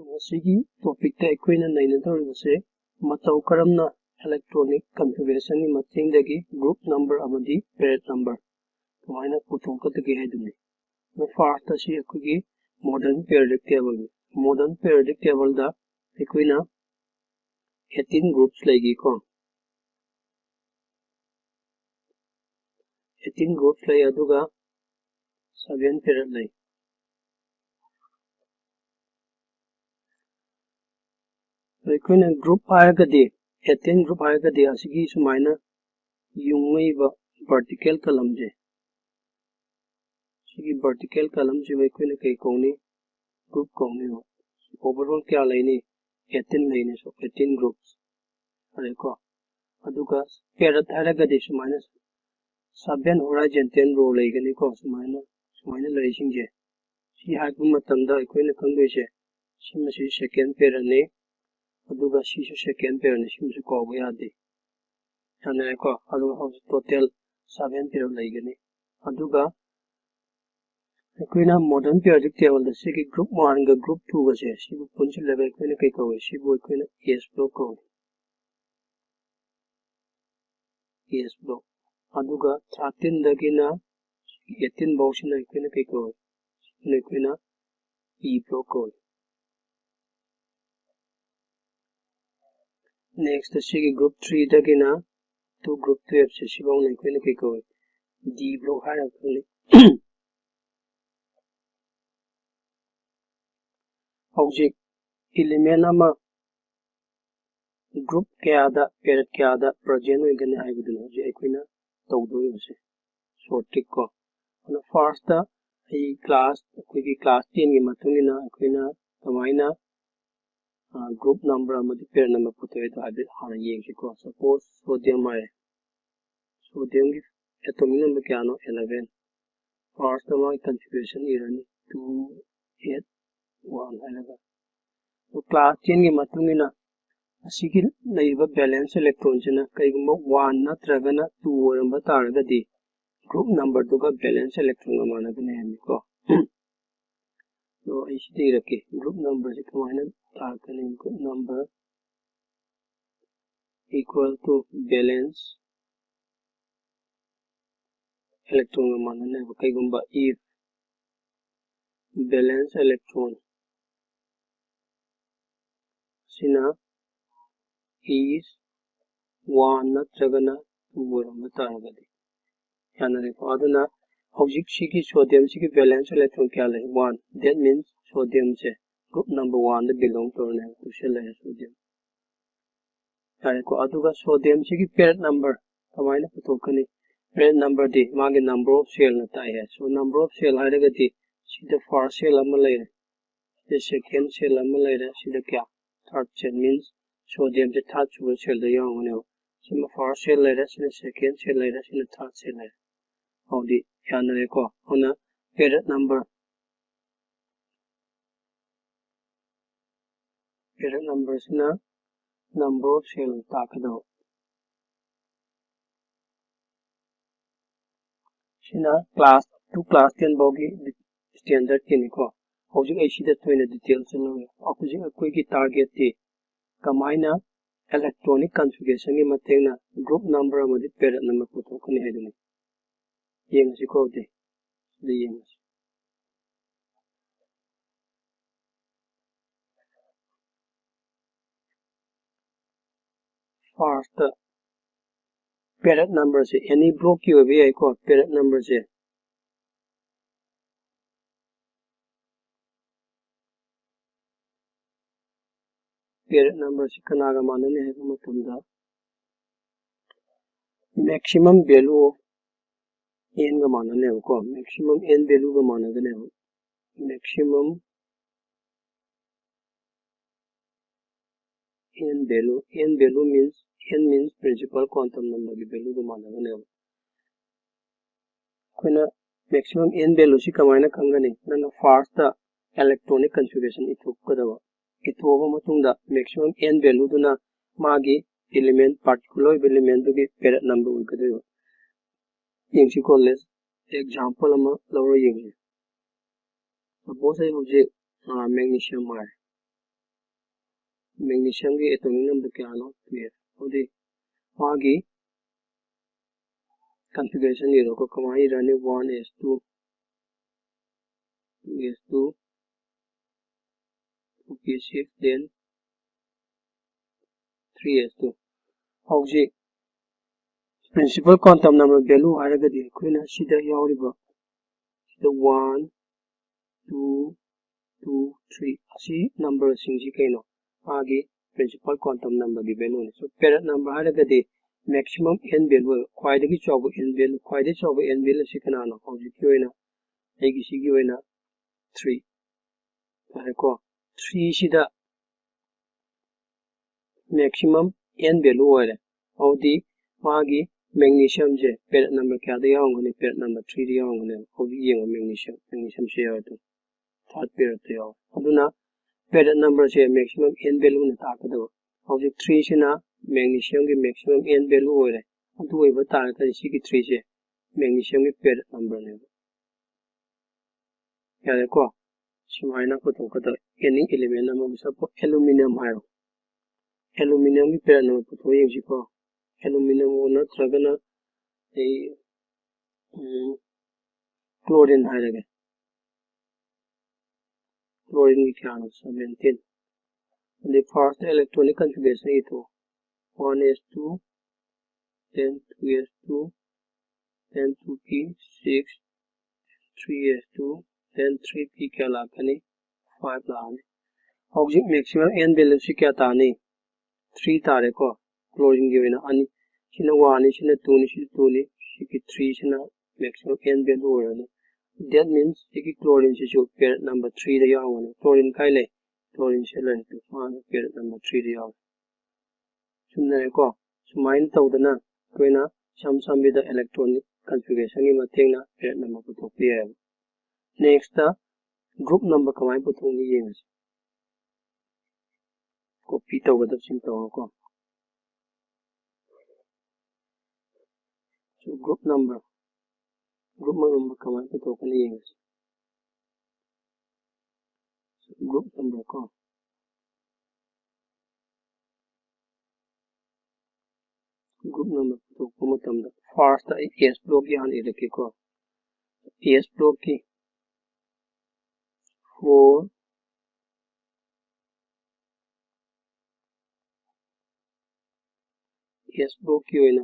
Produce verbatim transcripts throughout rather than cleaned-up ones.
ꯉꯁꯤꯒꯤ ꯇꯣꯄꯤꯛꯇ ꯑꯩꯈꯣꯏꯅ ꯅꯩꯅꯗꯧꯔꯤꯕꯁꯦ ꯃꯇꯧ ꯀꯔꯝꯅ ꯏꯂꯦꯛꯇ꯭ꯔꯣꯅꯤꯛ ꯀꯟꯐꯤꯒꯔꯦꯁꯟꯒꯤ ꯃꯇꯦꯡꯗꯒꯤ ꯒ꯭ꯔꯨꯞ ꯅꯝꯕꯔ ꯑꯃꯗꯤ ꯄꯦꯔꯦꯠ ꯅꯝꯕꯔ ꯀꯃꯥꯏꯅ ꯄꯨꯊꯣꯛꯀꯗꯒꯦ ꯍꯥꯏꯗꯨꯅꯤ꯫ ꯑꯗꯣ ꯐꯥꯔꯁꯇ ꯁꯤ ꯑꯩꯈꯣꯏꯒꯤ ꯃꯣꯗꯔꯟ ꯄꯤꯔꯤꯌꯣꯗꯤꯛ ꯇꯦꯕꯜꯅꯤ꯫ ꯃꯣꯗꯔꯟ ꯄꯤꯔꯤꯌꯣꯗꯤꯛ ꯇꯦꯕꯜꯗ ꯑꯩꯈꯣꯏꯅ eighteen groups ꯂꯩꯒꯦꯀꯣ꯫ eighteen groups ꯂꯩ, ꯑꯗꯨꯒ seven ꯄꯦꯔꯦꯠ ꯂꯩ꯫ ꯑꯩꯈꯣꯏꯅ ꯒ꯭ꯔꯨꯞ ꯍꯥꯏꯔꯒꯗꯤ, eighteen ꯒ꯭ꯔꯨꯞ ꯍꯥꯏꯔꯒꯗꯤ ꯑꯁꯤꯒꯤ ꯁꯨꯃꯥꯏꯅ ꯌꯨꯡꯉꯛꯏꯕ ꯚꯔꯇꯤꯀꯦꯜ ꯀꯂꯝꯁꯦ, ꯁꯤꯒꯤ ꯚꯔꯇꯤꯀꯦꯜ ꯀꯂꯝꯁꯤꯕꯨ ꯑꯩꯈꯣꯏꯅ ꯀꯩ ꯀꯧꯅꯤ? ꯒ꯭ꯔꯨꯞ ꯀꯧꯅꯦꯕ꯫ ꯑꯣꯚꯔꯑꯣꯜ ꯀꯌꯥ ꯂꯩꯅꯤ? eighteen ꯂꯩꯅꯤ꯫ So eighteen groups ꯐꯔꯦꯀꯣ꯫ ꯑꯗꯨꯒ ꯄꯦꯔꯦꯠ ꯍꯥꯏꯔꯒꯗꯤ ꯁꯨꯃꯥꯏꯅ seven horizontal row ꯂꯩꯒꯅꯤꯀꯣ꯫ ꯁꯨꯃꯥꯏꯅ ꯁꯨꯃꯥꯏꯅ ꯂꯩꯔꯤꯁꯤꯡꯁꯦ, ꯁꯤ ꯍꯥꯏꯕ ꯃꯇꯝꯗ ꯑꯩꯈꯣꯏꯅ ꯈꯪꯗꯣꯏꯁꯦ, ꯁꯤꯃꯁꯤ ꯁꯦꯀꯦꯟ ꯄꯦꯔꯦꯠꯅꯤ, ꯑꯗꯨꯒ ꯁꯤꯁꯨ ꯁꯦꯀꯦꯟ ꯄꯦꯔꯦꯠꯅꯤ꯫ ꯁꯤꯃꯁꯨ ꯀꯥꯎꯕ ꯌꯥꯗꯦ꯫ ꯌꯥꯅꯔꯦꯀꯣ꯫ ꯑꯗꯨꯒ ꯍꯧꯖꯤꯛ ꯇꯣꯇꯦꯜ ꯁꯚꯦꯟ ꯄꯦꯔꯦꯠ ꯂꯩꯒꯅꯤ꯫ ꯑꯗꯨꯒ ꯑꯩꯈꯣꯏꯅ ꯃꯣꯗꯔꯟ ꯄꯤꯔꯤꯌꯣꯗꯤꯛ ꯇꯦꯕꯜꯗ ꯁꯤꯒꯤ ꯒ꯭ꯔꯨꯞ ꯋꯥꯟꯒ ꯒ꯭ꯔꯨꯞ ꯇꯨꯒꯁꯦ, ꯁꯤꯕꯨ ꯄꯨꯟꯁꯤꯜꯂꯒ ꯑꯩꯈꯣꯏꯅ ꯀꯩ ꯀꯧꯏ? ꯁꯤꯕꯨ ꯑꯩꯈꯣꯏꯅ ꯑꯦꯁ ꯕ꯭ꯂꯣꯛ ꯀꯧꯏ꯫ ꯑꯦꯁ ꯕ꯭ꯂꯣꯛ꯫ ꯑꯗꯨꯒ ꯊꯥꯔꯇꯤꯟꯗꯒꯤꯅ ꯑꯩꯠꯇꯤꯟ ꯐꯥꯎꯁꯤꯅ ꯑꯩꯈꯣꯏꯅ ꯀꯩ ꯀꯧꯏ? ꯁꯤꯅ ꯑꯩꯈꯣꯏꯅ ꯏ ꯕ꯭ꯂꯣꯛ ꯀꯧꯏ꯫ ꯅꯦꯛꯁꯇ ꯁꯤꯒꯤ ꯒ꯭ꯔꯨꯞ ꯊ꯭ꯔꯤꯗꯒꯤꯅ ꯇꯨ ꯒ꯭ꯔꯨꯞ ꯇꯨꯌꯦꯜꯞꯁꯦ, ꯁꯤꯐꯥꯎꯅ ꯑꯩꯈꯣꯏꯅ ꯀꯩ ꯀꯧꯏ? ꯗꯤ ꯕ꯭ꯂꯣꯛ ꯍꯥꯏꯔꯒ ꯈꯪꯅꯩ꯫ ꯍꯧꯖꯤꯛ ꯏꯂꯤꯃꯦꯟ ꯑꯃ ꯒ꯭ꯔꯨꯞ ꯀꯌꯥꯗ, ꯄꯦꯔꯦꯠ ꯀꯌꯥꯗ ꯄ꯭ꯔꯖꯦꯟ ꯑꯣꯏꯒꯅꯤ ꯍꯥꯏꯕꯗꯨꯅꯤ ꯍꯧꯖꯤꯛ ꯑꯩꯈꯣꯏꯅ ꯇꯧꯗꯣꯔꯤꯕꯁꯦ꯫ ꯁꯣꯔꯠ ꯇ꯭ꯔꯤꯛ ꯀꯣ꯫ ꯑꯗꯣ ꯐꯥꯔꯁꯇ ꯑꯩ ꯀ꯭ꯂꯥꯁ, ꯑꯩꯈꯣꯏꯒꯤ ꯀ꯭ꯂꯥꯁ ꯇꯦꯟꯒꯤ ꯃꯇꯨꯡ ꯏꯟꯅ ꯑꯩꯈꯣꯏꯅ ꯀꯃꯥꯏꯅ, ꯑ, ꯒ꯭ꯔꯨꯞ ꯅꯝꯕꯔ ꯑꯃꯗꯤ ꯄꯦꯔꯦꯠ ꯅꯝꯕꯔ ꯄꯨꯊꯣꯛꯏꯗꯣ ꯍꯥꯏꯐꯦꯠ ꯍꯥꯟꯅ ꯌꯦꯡꯁꯤꯀꯣ꯫ ꯁꯄꯣꯁ ꯁꯣꯗꯤꯌꯝ ꯍꯥꯏꯔꯦ꯫ ꯁꯣꯗꯤꯌꯝꯒꯤ ꯑꯦꯇꯣꯃꯤꯛ ꯅꯝꯕꯔ ꯀꯌꯥꯅꯣ? ꯑꯦꯂꯚꯦꯟ꯫ ꯐꯥꯔꯁꯇ ꯃꯥꯒꯤ ꯀꯟꯐꯤꯒꯔꯦꯁꯟ ꯏꯔꯅꯤ, ꯇꯨ ꯑꯦꯠ ꯋꯥꯟ ꯍꯥꯏꯔꯒ꯫ ꯑꯗꯣ ꯀ꯭ꯂꯥꯁ ꯇꯦꯟꯒꯤ ꯃꯇꯨꯡ ꯏꯟꯅ ꯑꯁꯤꯒꯤ ꯂꯩꯔꯤꯕ ꯚꯦꯂꯦꯟꯁ ꯏꯂꯦꯛꯇ꯭ꯔꯣꯟꯁꯤꯅ ꯀꯩꯒꯨꯝꯕ ꯋꯥꯟ ꯅꯠꯇ꯭ꯔꯒꯅ ꯇꯨ ꯑꯣꯏꯔꯝꯕ ꯇꯥꯔꯒꯗꯤ ꯒ꯭ꯔꯨꯞ ꯅꯝꯕꯔꯗꯨꯒ ꯚꯦꯂꯦꯟꯁ ꯏꯂꯦꯛꯇ꯭ꯔꯣꯟꯒ ꯃꯥꯟꯅꯒꯅꯤ ꯍꯥꯏꯕꯅꯤꯀꯣ꯫ ꯑꯗꯣ ꯑꯩ ꯁꯤꯗ ꯏꯔꯛꯀꯦ꯫ Group number ꯁꯤ ꯀꯃꯥꯏꯅ ꯇꯥꯔꯛꯀꯅꯤ? Group number equal to valence electron ꯒ ꯃꯥꯟꯅꯅꯦꯕ꯫ ꯀꯩꯒꯨꯝꯕ if valence electron ꯁꯤꯅ is one ꯅꯠꯇ꯭ꯔꯒꯅ two ꯑꯣꯏꯔꯝꯕ ꯇꯥꯔꯒꯗꯤ ꯌꯥꯅꯔꯦꯀꯣ꯫ ꯑꯗꯨꯅ ꯍꯧꯖꯤꯛ ꯁꯤꯒꯤ sodium ꯁꯤꯒꯤ valence electron ꯀꯌꯥ ꯂꯩ? One. That means sodium say group number one the belong ꯇꯧꯔꯅꯦꯕ꯫ Two cell ꯂꯩꯔꯦ sodium꯫ ꯌꯥꯔꯦꯀꯣ꯫ ꯑꯗꯨꯒ sodium ꯁꯤꯒꯤ period number ꯀꯃꯥꯏꯅ ꯄꯨꯊꯣꯛꯀꯅꯤ? Period number ꯗꯤ ꯃꯥꯒꯤ number of cell ꯅ ꯇꯥꯛꯑꯦ꯫ So number of cell ꯍꯥꯏꯔꯒꯗꯤ ꯁꯤꯗ first cell ꯑꯃ ꯂꯩꯔꯦ, ꯁꯤꯗ second cell ꯑꯃ ꯂꯩꯔꯦ, ꯁꯤꯗ ꯀꯌꯥ? Third cell꯫ Means sodium ꯁꯦ third ꯁꯨꯕ cell ꯗ ꯌꯥꯎꯔꯝꯒꯅꯦꯕ꯫ ꯁꯤꯃ first cell ꯂꯩꯔꯦ, ꯁꯤꯅ second cell ꯂꯩꯔꯦ, ꯁꯤꯅ third cell ꯂꯩꯔꯦ꯫ ꯍꯧꯗꯤ ꯌꯥꯅꯔꯦꯀꯣ꯫ ꯑꯗꯨꯅ period number, period number ꯁꯤꯅ number of cell ꯇꯥꯛꯀꯗꯕ꯫ ꯁꯤꯅ class two class ten ꯐꯥꯎꯒꯤ standard ꯀꯤꯅꯤꯀꯣ꯫ ꯍꯧꯖꯤꯛ ꯑꯩ ꯁꯤꯗ ꯊꯣꯏꯅ detail ꯆꯪꯉꯔꯣꯏ꯫ ꯍꯧꯖꯤꯛ ꯑꯩꯈꯣꯏꯒꯤ target ꯇꯤ ꯀꯃꯥꯏꯅ electronic configuration ꯒꯤ ꯃꯇꯦꯡꯅ group number ꯑꯃꯗꯤ period number ꯄꯨꯊꯣꯛꯀꯅꯤ ꯍꯥꯏꯗꯨꯅꯤ꯫ ꯌꯦꯡꯉꯁꯤꯀꯣ꯫ ꯍꯧꯖꯤꯛ ꯁꯤꯗ ꯌꯦꯡꯉꯁꯤ꯫ First period number ꯁꯦ any block ꯀꯤ ꯑꯣꯏꯕ ꯌꯥꯏꯀꯣ꯫ Period number ꯁꯦ, period number ꯁꯤ ꯀꯅꯥꯒ ꯃꯥꯟꯅꯅꯤ ꯍꯥꯏꯕ ꯃꯇꯝꯗ maximum value of n ꯒ ꯃꯥꯟꯅꯅꯦꯕꯀꯣ꯫ Maximum n value ꯒ ꯃꯥꯟꯅꯒꯅꯦꯕ꯫ Maximum n value, n value means, n means principal quantum number ꯒꯤ value ꯒ ꯃꯥꯟꯅꯒꯅꯦꯕ꯫ ꯑꯩꯈꯣꯏꯅ maximum n value ꯁꯤ ꯀꯃꯥꯏꯅ ꯈꯪꯒꯅꯤ? ꯅꯪꯅ first electronic configuration ꯏꯊꯣꯛꯀꯗꯕ꯫ ꯏꯊꯣꯛꯑꯕ ꯃꯇꯨꯡꯗ maximum n value ꯗꯨꯅ ꯃꯥꯒꯤ element, particular ꯑꯣꯏꯕ element ꯗꯨꯒꯤ period number ꯑꯣꯏꯒꯗꯣꯏꯕ꯫ ꯌꯦꯡꯁꯤꯀꯣ, let's example ꯑꯃ ꯂꯧꯔ ꯌꯦꯡꯁꯤ꯫ Suppose ꯑꯩ ꯍꯧꯖꯤꯛ magnesium ꯍꯥꯏꯔꯦ꯫ Magnesiumꯒꯤ atomic number ꯀꯌꯥꯅꯣ? Twelve꯫ ꯑꯗꯨꯗꯤ ꯃꯥꯒꯤ configuration ꯏꯔꯣꯀꯣ꯫ ꯀꯃꯥꯏꯅ ꯏꯔꯅꯤ? One S two, two S two, two P six, then three S two꯫ ꯍꯧꯖꯤꯛ principal quantum number value ꯍꯥꯏꯔꯒꯗꯤ ꯑꯩꯈꯣꯏꯅ ꯁꯤꯗ ꯌꯥꯎꯔꯤꯕ ꯁꯤꯗ one, two, two, three ꯑꯁꯤ numberꯁꯤꯡꯁꯤ ꯀꯩꯅꯣ? ꯃꯥꯒꯤ principal quantum numberꯒꯤ valueꯅꯤ꯫ So period number ꯍꯥꯏꯔꯒꯗꯤ maximum n value ꯑꯣꯏꯕ, ꯈ꯭ꯋꯥꯏꯗꯒꯤ ꯆꯥꯎꯕ n value, ꯈ꯭ꯋꯥꯏꯗꯒꯤ ꯆꯥꯎꯕ n value ꯑꯁꯤ ꯀꯅꯥꯅꯣ? ꯍꯧꯖꯤꯛꯀꯤ ꯑꯣꯏꯅ ꯑꯩꯒꯤ ꯁꯤꯒꯤ ꯑꯣꯏꯅ three ꯇꯥꯔꯦꯀꯣ꯫ Threeꯁꯤꯗ maximum n value ꯑꯣꯏꯔꯦ꯫ ꯑꯗꯨꯗꯤ ꯃꯥꯒꯤ magnesiumꯁꯦ period number ꯀꯌꯥꯗ ꯌꯥꯎꯔꯝꯒꯅꯤ? Period number threeꯗ ꯌꯥꯎꯔꯝꯒꯅꯦꯕ꯫ ꯍꯧꯖꯤꯛ ꯌꯦꯡꯉꯣ, magnesium, magnesiumꯁꯦ ꯌꯥꯎꯔꯦ꯫ Third periodꯇ ꯌꯥꯎꯔꯦ꯫ ꯑꯗꯨꯅ period numberꯁꯦ maximum n valueꯅ ꯇꯥꯛꯀꯗꯕ꯫ ꯍꯧꯖꯤꯛ threeꯁꯤꯅ magnesiumꯒꯤ maximum n value ꯑꯣꯏꯔꯦ꯫ ꯑꯗꯨ ꯑꯣꯏꯕ ꯇꯥꯔꯒꯗꯤ ꯁꯤꯒꯤ threeꯁꯦ magnesiumꯒꯤ period numberꯅꯦꯕ꯫ ꯌꯥꯔꯦꯀꯣ? ꯁꯨꯃꯥꯏꯅ ꯄꯨꯊꯣꯛꯀꯗꯕ any element ꯑꯃꯒꯤ, suppose aluminium ꯍꯥꯏꯔꯣ꯫ Aluminiumꯒꯤ period number ꯄꯨꯊꯣꯛꯑ ꯌꯦꯡꯁꯤꯀꯣ꯫ Aluminium ꯅꯠꯇ꯭ꯔꯒꯅ ꯑꯩ, ꯎꯝ, chlorine ꯍꯥꯏꯔꯒꯦ꯫ Chlorineꯒꯤ ꯀꯌꯥꯅꯣ? Seventeen꯫ ꯑꯗꯩ first electronic configuration ꯏꯊꯣꯛꯑꯣ꯫ One S two, then two S two, then two P six, three S two, then three P ꯀꯌꯥ ꯂꯥꯛꯀꯅꯤ? Five ꯂꯥꯛꯑꯅꯤ꯫ ꯍꯧꯖꯤꯛ maximum n valueꯁꯤ ꯀꯌꯥ ꯇꯥꯅꯤ? Three ꯇꯥꯔꯦꯀꯣ꯫ Chlorineꯒꯤ ꯑꯣꯏꯅ ꯑꯅꯤ, ꯁꯤꯅ oneꯅꯤ, ꯁꯤꯅ twoꯅꯤ, ꯁꯤꯅ twoꯅꯤ, ꯁꯤꯒꯤ threeꯁꯤꯅ maximum n value ꯑꯣꯏꯔꯅꯤ꯫ That means ꯁꯤꯒꯤ chlorineꯁꯤꯁꯨ period number threeꯗ ꯌꯥꯎꯔꯝꯒꯅꯤ꯫ Chlorine ꯀꯥꯏ ꯂꯩ? Chlorineꯁꯦ ꯂꯩꯔꯦ, ꯃꯥꯅ period number threeꯗ ꯌꯥꯎꯔꯦ꯫ ꯆꯨꯝꯅꯔꯦꯀꯣ? ꯁꯨꯃꯥꯏꯅ ꯇꯧꯗꯅ ꯑꯩꯈꯣꯏꯅ ꯏꯁꯝ ꯁꯝꯕꯤꯗ electronic configurationꯒꯤ ꯃꯇꯦꯡꯅ period number ꯄꯨꯊꯣꯛꯄ ꯌꯥꯏꯑꯕ꯫ Nextꯇ group number ꯀꯃꯥꯏꯅ ꯄꯨꯊꯣꯛꯅꯤ ꯌꯦꯡꯉꯁꯤ꯫ Copy ꯇꯧꯒꯗꯕꯁꯤꯡ ꯇꯧꯔꯣꯀꯣ꯫ So, group number, group number ꯀꯃꯥꯏꯅ ꯄꯨꯊꯣꯛꯀꯅꯤ ꯌꯦꯡꯉꯁꯤ꯫ group number ꯀꯣ꯫ Group number ꯄꯨꯊꯣꯛꯄ ꯃꯇꯝꯗ first ꯑꯩ S blockꯀꯤ ꯍꯥꯟꯅ ꯏꯔꯛꯀꯦꯀꯣ꯫ S blockꯀꯤ four, S blockꯀꯤ ꯑꯣꯏꯅ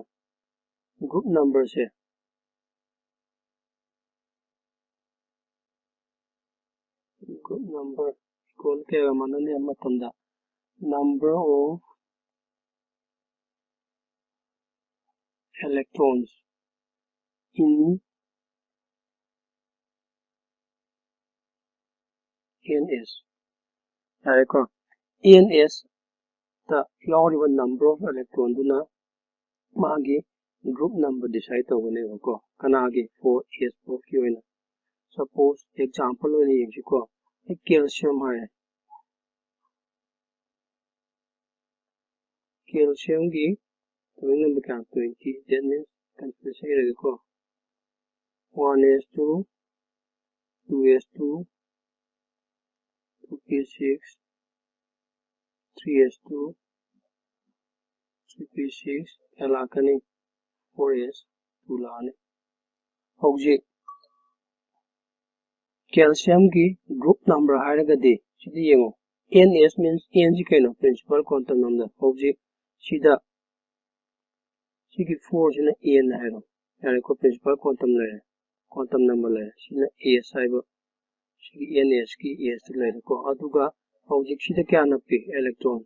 group numberꯁꯦ, group number equal ꯀꯌꯥꯒ ꯃꯥꯟꯅꯅꯤ ꯍꯥꯏꯕ ꯃꯇꯝꯗ, number of electrons in N S꯫ ꯌꯥꯔꯦꯀꯣ? N S ꯇ ꯌꯥꯎꯔꯤꯕ number of electronꯗꯨꯅ ꯃꯥꯒꯤ group number decide ꯇꯧꯒꯅꯦꯕꯀꯣ꯫ ꯀꯅꯥꯒꯤ? Four S blockꯀꯤ ꯑꯣꯏꯅ꯫ Suppose example ꯑꯣꯏꯅ ꯌꯦꯡꯁꯤꯀꯣ꯫ ꯑꯩ calcium ꯍꯥꯏꯔꯦ꯫ Calciumꯒꯤ atomic number ꯀꯌꯥ? Twenty꯫ That means consolidation ꯏꯔꯒꯦꯀꯣ꯫ One S two, two S two, two P six, three S two, three P six ꯀꯌꯥ ꯂꯥꯛꯀꯅꯤ? Four S two ꯂꯥꯛꯑꯅꯤ꯫ ꯍꯧꯖꯤꯛ calciumꯒꯤ group number ꯍꯥꯏꯔꯒꯗꯤ ꯁꯤꯗ ꯌꯦꯡꯉꯣ, N S means N ꯁꯤ ꯀꯩꯅꯣ? Principal quantum number꯫ ꯍꯧꯖꯤꯛ ꯁꯤꯗ ꯁꯤꯒꯤ four ꯁꯤꯅ N ꯍꯥꯏꯔꯣ꯫ ꯌꯥꯔꯦꯀꯣ, principal quantum ꯂꯩꯔꯦ, quantum number ꯂꯩꯔꯦ꯫ ꯁꯤꯅ S ꯍꯥꯏꯕ, ꯁꯤꯒꯤ N S ꯀꯤ S ꯇꯨ ꯂꯩꯔꯦꯀꯣ꯫ ꯑꯗꯨꯒ ꯍꯧꯖꯤꯛ ꯁꯤꯗ ꯀꯌꯥ ꯅꯞꯄꯤ? Electron꯫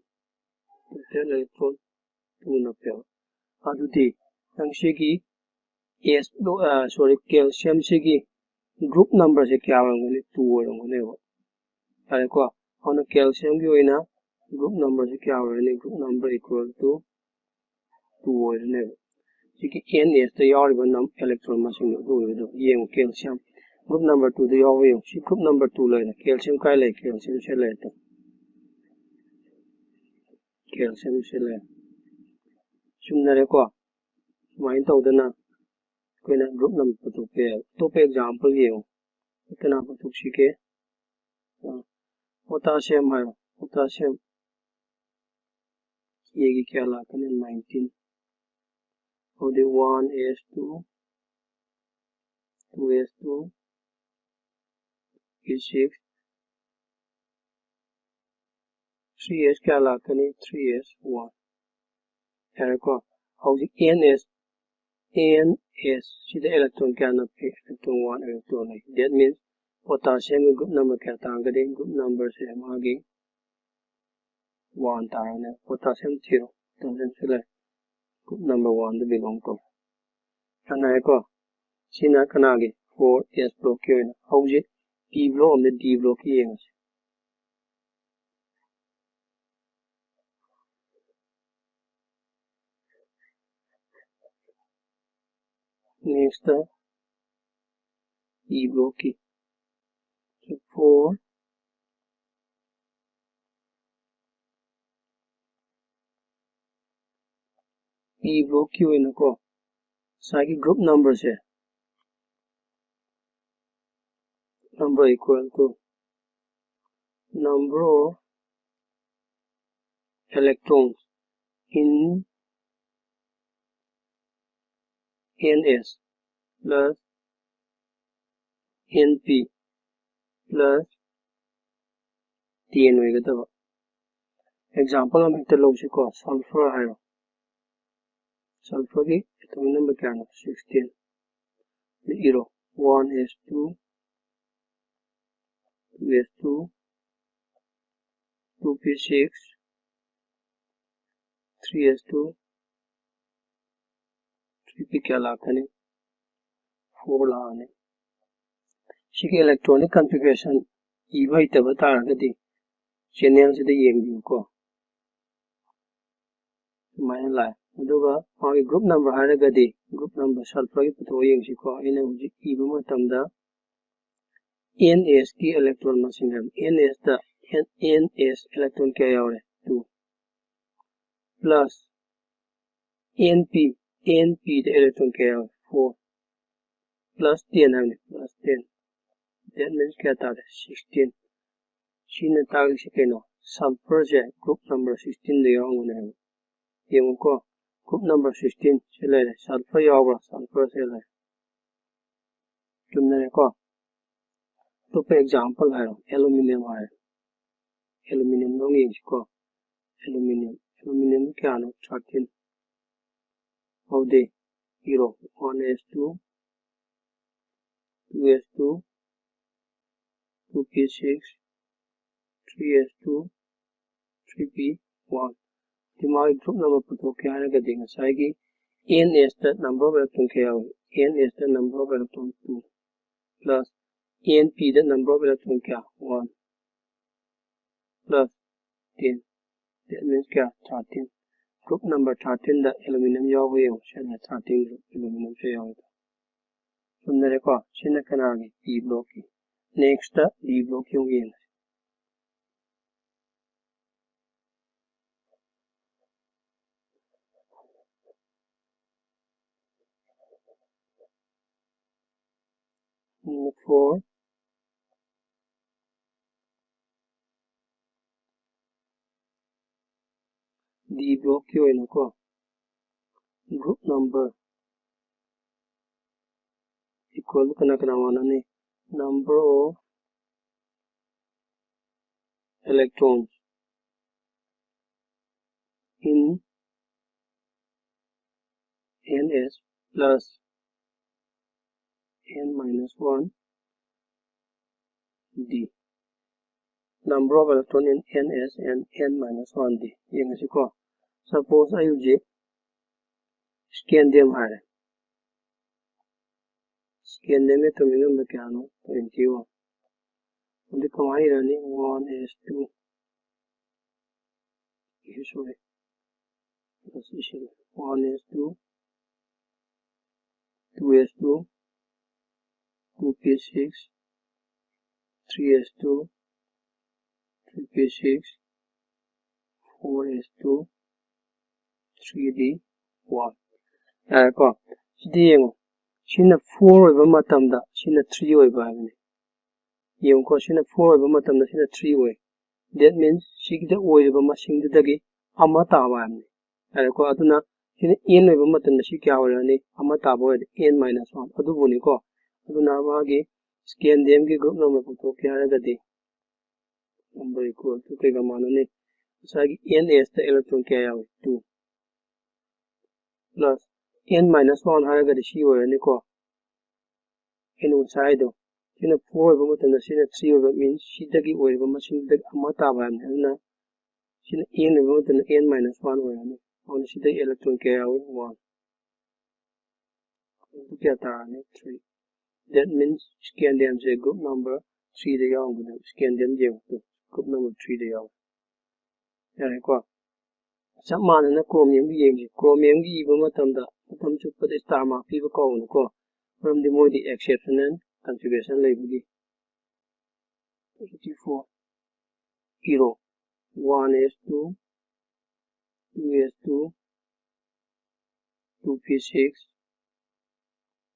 Total electron two ꯅꯞꯄꯦꯕ꯫ ꯑꯗꯨꯗꯤ ꯅꯪ ꯁꯤꯒꯤ S, ꯑ, sorry, calcium ꯁꯤꯒꯤ group number ꯁꯦ ꯀꯌꯥ ꯑꯣꯏꯔꯝꯒꯅꯤ? Two ꯑꯣꯏꯔꯝꯒꯅꯦꯕ꯫ ꯌꯥꯔꯦꯀꯣ? ꯑꯗꯨꯅ calciumꯒꯤ ꯑꯣꯏꯅ group number ꯁꯦ ꯀꯌꯥ ꯑꯣꯏꯔꯅꯤ? Group number equal to two ꯑꯣꯏꯔꯅꯦꯕ꯫ ꯁꯤꯒꯤ N S ꯇ ꯌꯥꯎꯔꯤꯕ num-, electron ꯃꯁꯤꯡꯗꯣ ꯑꯗꯨ ꯑꯣꯏꯒꯗꯕ꯫ ꯌꯦꯡꯉꯨ, calcium group number two ꯗ ꯌꯥꯎꯕ ꯌꯦꯡꯉꯨ꯫ ꯁꯤ group number two ꯂꯩꯔꯦ꯫ Calcium ꯀꯥꯏ ꯂꯩ? Calcium ꯁꯤ ꯂꯩꯔꯦ꯫ Calcium ꯁꯤ ꯂꯩꯔꯦ꯫ ꯆꯨꯝꯅꯔꯦꯀꯣ? ꯁꯨꯃꯥꯏꯅ ꯇꯧꯗꯅ ꯑꯩꯈꯣꯏꯅ group number ꯄꯨꯊꯣꯛꯄ ꯌꯥꯏ꯫ ꯑꯇꯣꯞꯄ example ꯌꯦꯡꯉꯨ꯫ ꯀꯅꯥ ꯄꯨꯊꯣꯛꯁꯤꯒꯦ? ꯑ, Potassium ꯍꯥꯏꯔꯣ, potassium꯫ K ꯒꯤ ꯀꯌꯥ ꯂꯥꯛꯀꯅꯤ? Nineteen꯫ ꯑꯗꯨꯗꯤ one S two, two S two, P six, three S ꯀꯌꯥ ꯂꯥꯛꯀꯅꯤ? Three S one꯫ ꯌꯥꯔꯦꯀꯣ? ꯍꯧꯖꯤꯛ N S, N S ꯁꯤꯗ electron ꯀꯌꯥ ꯅꯞꯄꯤ? Electron one electron ꯂꯩ꯫ That means potassium ꯒꯤ group number ꯀꯌꯥ ꯇꯥꯔꯒꯗꯤ? Group number ꯁꯦ ꯃꯥꯒꯤ one ꯇꯥꯔꯒꯅꯤ꯫ Potassium zero, potassium ꯁꯨ ꯂꯩ꯫ Group number one ꯗ belong ꯇꯧꯋꯦ꯫ ꯌꯥꯝ ꯅꯨꯡꯉꯥꯏꯀꯣ? ꯁꯤꯅ ꯀꯅꯥꯒꯤ? Four S block ꯀꯤ ꯑꯣꯏꯅ꯫ ꯍꯧꯖꯤꯛ P block ꯑꯃꯗꯤ D block ꯀꯤ ꯌꯦꯡꯉꯁꯤ꯫ Next, E block ꯀꯤ꯫ Four, E block ꯀꯤ ꯑꯣꯏꯅꯀꯣ, ꯉꯁꯥꯏꯒꯤ group number say, number equal to number of electrons in N S plus N P plus ten ꯑꯣꯏꯒꯗꯕ꯫ Example ꯑꯃ ꯍꯦꯛꯇ ꯂꯧꯁꯤꯀꯣ, sulfur ꯍꯥꯏꯔꯣ꯫ Sulfur ꯒꯤ atomic number ꯀꯌꯥꯅꯣ? Sixteen꯫ ꯏꯔꯣ, one S two, two S two, two P six, three S two, three P ꯀꯌꯥ ꯂꯥꯛꯀꯅꯤ? Four ꯂꯥꯛꯑꯅꯤ꯫ ꯁꯤꯒꯤ electronic configuration ꯏꯕ ꯍꯩꯇꯕ ꯇꯥꯔꯒꯗꯤ channel ꯁꯤꯗ ꯌꯦꯡꯕꯤꯌꯨꯀꯣ꯫ ꯁꯨꯃꯥꯏꯅ ꯂꯥꯛꯑꯦ꯫ ꯑꯗꯨꯒ ꯃꯥꯒꯤ group number ꯍꯥꯏꯔꯒꯗꯤ, group number sulfur ꯒꯤ ꯄꯨꯊꯣꯛꯑ ꯌꯦꯡꯁꯤꯀꯣ꯫ ꯑꯩꯅ ꯍꯧꯖꯤꯛ ꯏꯕ ꯃꯇꯝꯗ N S ꯀꯤ electron ꯃꯁꯤꯡ ꯍꯥꯏꯕ, N S ꯇ, N-, N S electron ꯀꯌꯥ ꯌꯥꯎꯔꯦ? Two꯫ Plus N P, N P ꯗ electron ꯀꯌꯥ ꯌꯥꯎꯔꯦ? Four꯫ Plus ten ꯍꯥꯏꯕꯅꯤ, plus ten꯫ That means ꯀꯌꯥ ꯇꯥꯔꯦ? Sixteen꯫ ꯁꯤꯅ ꯇꯥꯛꯂꯤꯁꯤ ꯀꯩꯅꯣ? Sulfurꯁꯦ group number sixteenꯗ ꯌꯥꯎꯔꯝꯒꯅꯤ ꯍꯥꯏꯕ꯫ ꯌꯦꯡꯉꯨꯀꯣ, group number sixteen ꯁꯤ ꯂꯩꯔꯦ꯫ Sulfur ꯌꯥꯎꯕ꯭ꯔꯥ? Sulfur ꯁꯤ ꯂꯩꯔꯦ꯫ ꯆꯨꯝꯅꯔꯦꯀꯣ? ꯑꯇꯣꯞꯄ example ꯍꯥꯏꯔꯣ, aluminium ꯍꯥꯏꯔꯣ꯫ Aluminiumꯗꯣ ꯑꯃꯨꯛ ꯌꯦꯡꯁꯤꯀꯣ꯫ Aluminium, aluminium ꯀꯌꯥꯅꯣ? Thirteen꯫ ꯑꯗꯨꯗꯤ ꯏꯔꯣ, one S two, two S two, two P six, three S two, three P one꯫ ꯑꯗꯨꯗꯤ ꯃꯥꯒꯤ group number ꯄꯨꯊꯣꯛꯀꯦ ꯍꯥꯏꯔꯒꯗꯤ ꯉꯁꯥꯏꯒꯤ N Sꯗ number of electron ꯀꯌꯥ ꯌꯥꯎꯏ? N Sꯗ number of electron two plus N Pꯗ number of electron ꯀꯌꯥ? One plus ten, that means ꯀꯌꯥ? Thirteen꯫ Group number thirteenꯗ aluminium ꯌꯥꯎꯕ ꯌꯦꯡꯉꯨ꯫ ꯁꯤꯗ thirteen group aluminiumꯁꯨ ꯌꯥꯎꯏ꯫ ꯆꯨꯝꯅꯔꯦꯀꯣ? ꯁꯤꯅ ꯀꯅꯥꯒꯤ? P blockꯀꯤ꯫ Nextꯇ D blockꯀꯤ ꯑꯃꯨꯛ ꯌꯦꯡꯉꯁꯤ꯫ Number four, D blockꯀꯤ ꯑꯣꯏꯅꯀꯣ, group number equal to ꯀꯅꯥ ꯀꯅꯥ ꯃꯥꯟꯅꯅꯤ? Number of electrons in N S plus N minus one D, number of electron in N S and N minus one D꯫ ꯌꯦꯡꯉꯁꯤꯀꯣ꯫ Suppose ꯑꯩ ꯍꯧꯖꯤꯛ scandium ꯍꯥꯏꯔꯦ꯫ Scandiumꯒꯤ atomic number ꯀꯌꯥꯅꯣ? Twenty one꯫ ꯑꯗꯨ ꯀꯃꯥꯏꯅ ꯏꯔꯅꯤ? One S two, sorry, one S two, two S two, two P six, three S two, three P six, four S two, three D one꯫ ꯌꯥꯔꯦꯀꯣ? ꯁꯤꯗꯤ ꯌꯦꯡꯉꯣ꯫ ꯁꯤꯅ four ꯑꯣꯏꯕ ꯃꯇꯝꯗ ꯁꯤꯅ three ꯑꯣꯏꯕ ꯍꯥꯏꯕꯅꯤ꯫ ꯌꯦꯡꯉꯨꯀꯣ, ꯁꯤꯅ four ꯑꯣꯏꯕ ꯃꯇꯝꯗ ꯁꯤꯅ three ꯑꯣꯏ꯫ That means ꯁꯤꯒꯤꯗ ꯑꯣꯏꯔꯤꯕ ꯃꯁꯤꯡꯗꯨꯗꯒꯤ ꯑꯃ ꯇꯥꯕ ꯍꯥꯏꯕꯅꯤ꯫ ꯌꯥꯔꯦꯀꯣ? ꯑꯗꯨꯅ ꯁꯤꯅ n ꯑꯣꯏꯕ ꯃꯇꯝꯗ ꯁꯤ ꯀꯌꯥ ꯑꯣꯏꯔꯛꯑꯅꯤ? ꯑꯃ ꯇꯥꯕ ꯑꯣꯏꯔꯗꯤ n minus one ꯑꯗꯨꯕꯨꯅꯤꯀꯣ꯫ ꯑꯗꯨꯅ ꯃꯥꯒꯤ scandium ꯒꯤ group number ꯄꯨꯊꯣꯛꯀꯦ ꯍꯥꯏꯔꯒꯗꯤ number equal to ꯀꯩꯒ ꯃꯥꯟꯅꯅꯤ? ꯉꯁꯥꯏꯒꯤ n s ꯇ electron ꯀꯌꯥ ꯌꯥꯎꯏ? Two plus n minus one ꯍꯥꯏꯔꯒꯗꯤ ꯁꯤ ꯑꯣꯏꯔꯅꯤꯀꯣ꯫ ꯑꯩꯅ ꯉꯁꯥꯏ ꯍꯥꯏꯗꯣ, ꯁꯤꯅ four ꯑꯣꯏꯕ ꯃꯇꯝꯗ ꯁꯤꯅ three ꯑꯣꯏꯕ, means ꯁꯤꯗꯒꯤ ꯑꯣꯏꯔꯤꯕ ꯃꯁꯤꯡꯗꯒꯤ ꯑꯃ ꯇꯥꯕ ꯍꯥꯏꯕꯅꯤ꯫ ꯑꯗꯨꯅ ꯁꯤꯅ n ꯑꯣꯏꯕ ꯃꯇꯝꯗ n minus one ꯑꯣꯏꯔꯅꯤ꯫ ꯑꯗꯨꯅ ꯁꯤꯗ electron ꯀꯌꯥ ꯌꯥꯎꯏ? One꯫ ꯑꯗꯨ ꯀꯌꯥ ꯇꯥꯔꯅꯤ? Three꯫ That means scandium say group number three the ꯌꯥꯎꯔꯝꯒꯅꯦꯕ꯫ Scandium ꯌꯦꯡꯉꯨ, group number three ꯗ ꯌꯥꯎꯏ꯫ ꯌꯥꯔꯦꯀꯣ? ꯆꯞ ꯃꯥꯟꯅꯅ chromium ꯒꯤ ꯌꯦꯡꯁꯤ꯫ Chromium ꯒꯤ ꯏꯕ ꯃꯇꯝꯗ ꯃꯇꯝ ꯆꯨꯞꯄꯗ star mark ꯄꯤꯕ ꯀꯥꯎꯒꯅꯨꯀꯣ, ꯃꯔꯝꯗꯤ ꯃꯣꯏꯗꯤ exceptional configuration ꯂꯩꯕꯒꯤ꯫ Twenty four ꯏꯔꯣ꯫ One s two, two s two, two p six,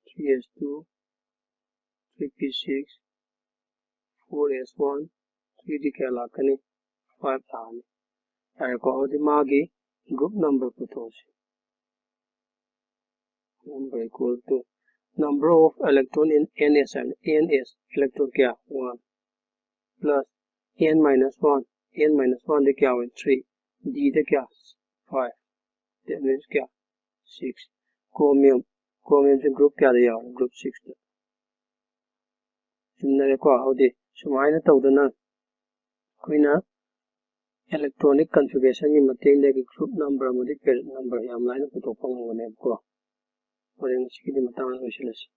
three s two, three p six, four s one, three ꯗꯤ ꯀꯌꯥ ꯂꯥꯛꯀꯅꯤ? Five ꯂꯥꯛꯑꯅꯤ꯫ ꯌꯥꯔꯦꯀꯣ? ꯑꯗꯨꯗꯤ ꯃꯥꯒꯤ group number ꯄꯨꯊꯣꯛꯑꯁꯤ꯫ Number equal to number of electron in N S ꯍꯥꯏꯕꯅꯤ꯫ N S, electron ꯀꯌꯥ? One꯫ Plus n minus one, n minus one ꯗꯤ ꯀꯌꯥ ꯑꯣꯏ? Three꯫ D ꯗ ꯀꯌꯥ? Five꯫ That means ꯀꯌꯥ? Six꯫ Chromium, chromium ꯁꯦ group ꯀꯌꯥꯗ ꯌꯥꯎꯏ? Group six ꯇ꯫ ꯆꯨꯝꯅꯔꯦꯀꯣ? ꯑꯗꯨꯗꯤ ꯁꯨꯃꯥꯏꯅ ꯇꯧꯗꯅ ꯑꯩꯈꯣꯏꯅ electronic configuration ꯒꯤ ꯃꯇꯦꯡꯗꯒꯤ group number ꯑꯃꯗꯤ periodic number ꯌꯥꯝ ꯂꯥꯏꯅ ꯄꯨꯊꯣꯛꯄ ꯉꯝꯒꯅꯦꯕꯀꯣ꯫ ꯍꯣꯔꯦꯟ ꯉꯁꯤꯒꯤꯗꯤ ꯃꯇꯥꯡ ꯂꯣꯏꯁꯤꯜꯂꯁꯤ꯫